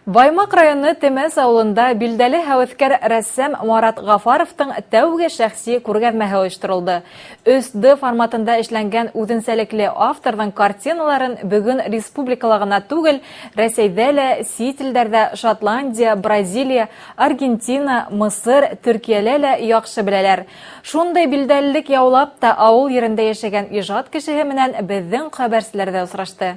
Баймаҡ районы Темәс ауылында билдәле һәүәҫкәр рәссам Марат Ғафаровтың тәүге шәхси күргәҙмәһе ойошторолдо. 3D форматында эшләнгән үҙенсәлекле авторҙың картиналарын бөгөн республикала ғына түгел, Рәсәйҙә лә, сит илдәрҙә, Шотландия, Бразилия, Аргентина, Мысыр, Төркиәлә лә яҡшы беләләр. Шундай билдәлелек яулап та ауыл ерендә йәшәгән ижад кешеһе менән беҙҙең хәбәрселәр ҙә осрашты.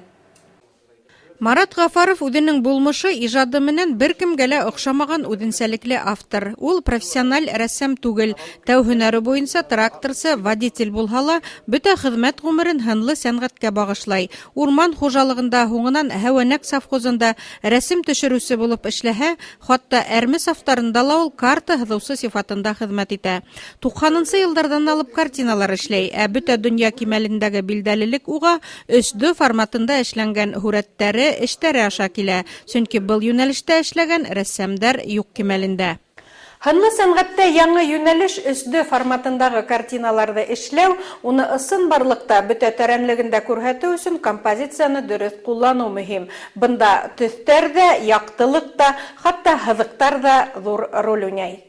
Марат Ғафаров үҙенең булмышы, ижады менән бер кемгә лә оҡшамаған үҙенсәлекле автор. Ул профессиональ рәссам түгел. Тәү һөнәре буйынса тракторсы, водитель булһа ла, бөтә хеҙмәт ғүмерен һынлы сәнғәткә бағышлай. Урман хужалығында, һуңынан Һәүәнәк совхозында рәсем төшөрөүсе булып эшләһә, хатта әрме сафтарында ла ул карта һыҙыусы сифатында хеҙмәт итә. 90-нсы йылдарҙан алып картиналар эшләй, ә бөтә донъя кимәлендәге билдәлелек уға 3D форматында эшләнгән һүрәттәре, эштәре аша килә, сөнки был йүнәлештә эшләгән рәссамдар юҡ кимәлендә. Һынлы сәнғәттә яңы йүнәлеш 3D форматындағы картиналарҙы эшләү, уны ысынбарлыҡта бөтә тәрәнлегендә күрһәтеү өсөн композицияны дөрөҫ ҡулланыу мөһим. Бында төҫтәр ҙә, яҡтылыҡ та, хатта һыҙыҡтар ҙа ҙур роль уйнай.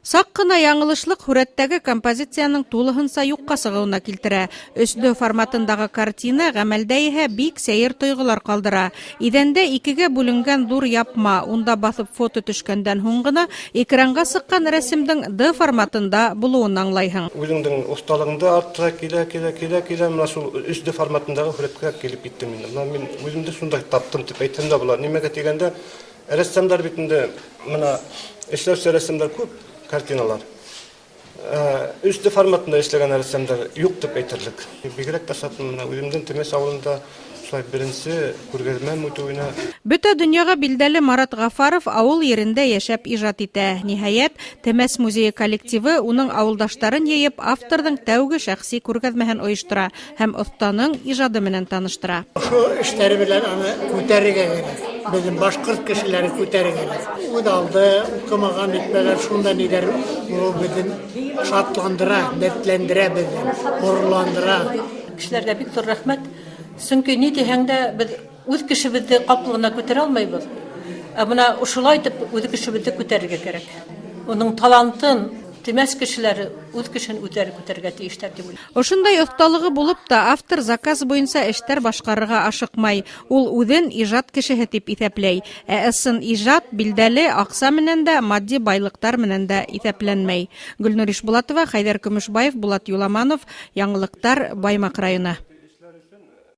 Саҡ ҡына яңылышлыҡ һүрәттәге композицияның тулыһынса юҡҡа сығыуына килтерә. 3D форматындағы картина ғәмәлдә иһә бик сәйер тойғолар ҡалдыра. Иҙәндә икегә бүленгән ҙур япма, унда баҫып фото төшкәндән һуң ғына экранға сыҡҡан рәсемдең D форматында булыуын аңлайһың. Үҙеңдең оҫталығыңды арттыра килә, килә, килә, килә, мына шул 3D форматындағы һүрәткә килеп киттем инде. Мына мин үҙемде шундай таптым тип әйтһәм дә була. Нимәгә тигәндә, рәссамдар бит инде мына эшләүсе рәссамдар күп картиналар. 3D форматында эшләгән рәссамдар юҡ тип әйтерлек. Бигерәк тә шатмын, мына үҙемдең Темәс ауылында шулай беренсе күргәҙмәм үтеүенә. Бөтә донъяға билдәле Марат Ғафаров ауыл ерендә йәшәп ижад итә. Ниһайәт, Темәс музейы коллективы уның ауылдаштарын йыйып, авторҙың тәүге шәхси күргәҙмәһен ойоштора һәм оҫтаның ижады менән таныштыра. Ошо эштәре белән аны күтәрергә кәрәк. Беҙҙең башҡорт кешеләре күтәрергә кәрәк. Үҙ алды, уҡымаған, нитмәгән шунда ниҙәр ул беҙҙең шатландыра, дәртләндерә беҙҙе, ғорурландыра. Кешеләргә бик ҙур рәхмәт. Сөнки ни тиһәң дә беҙ үҙ кешебеҙҙе ҡапыл ғына күтәрә алмайбыҙ. Ә бына ошолай итеп үҙ кешебеҙҙе күтәрергә кәрәк. Уның талантын Темәс кешеләре үҙ кешеһен үҙҙәре күтәрергә тейештәр тип уйлайым. Ошондай оҫталығы булып та автор заказ буйынса эштәр башҡарырға ашыҡмай. Ул үҙен ижад кешеһе тип иҫәпләй. Ә ысын ижад билдәле аҡса менән дә, матди байлыҡтар менән дә иҫәпләнмәй. Гөлнур Ишбулатова, Хәйҙәр Көмөшбаев, Булат Юламанов. Яңылыҡтар, Баймаҡ районы.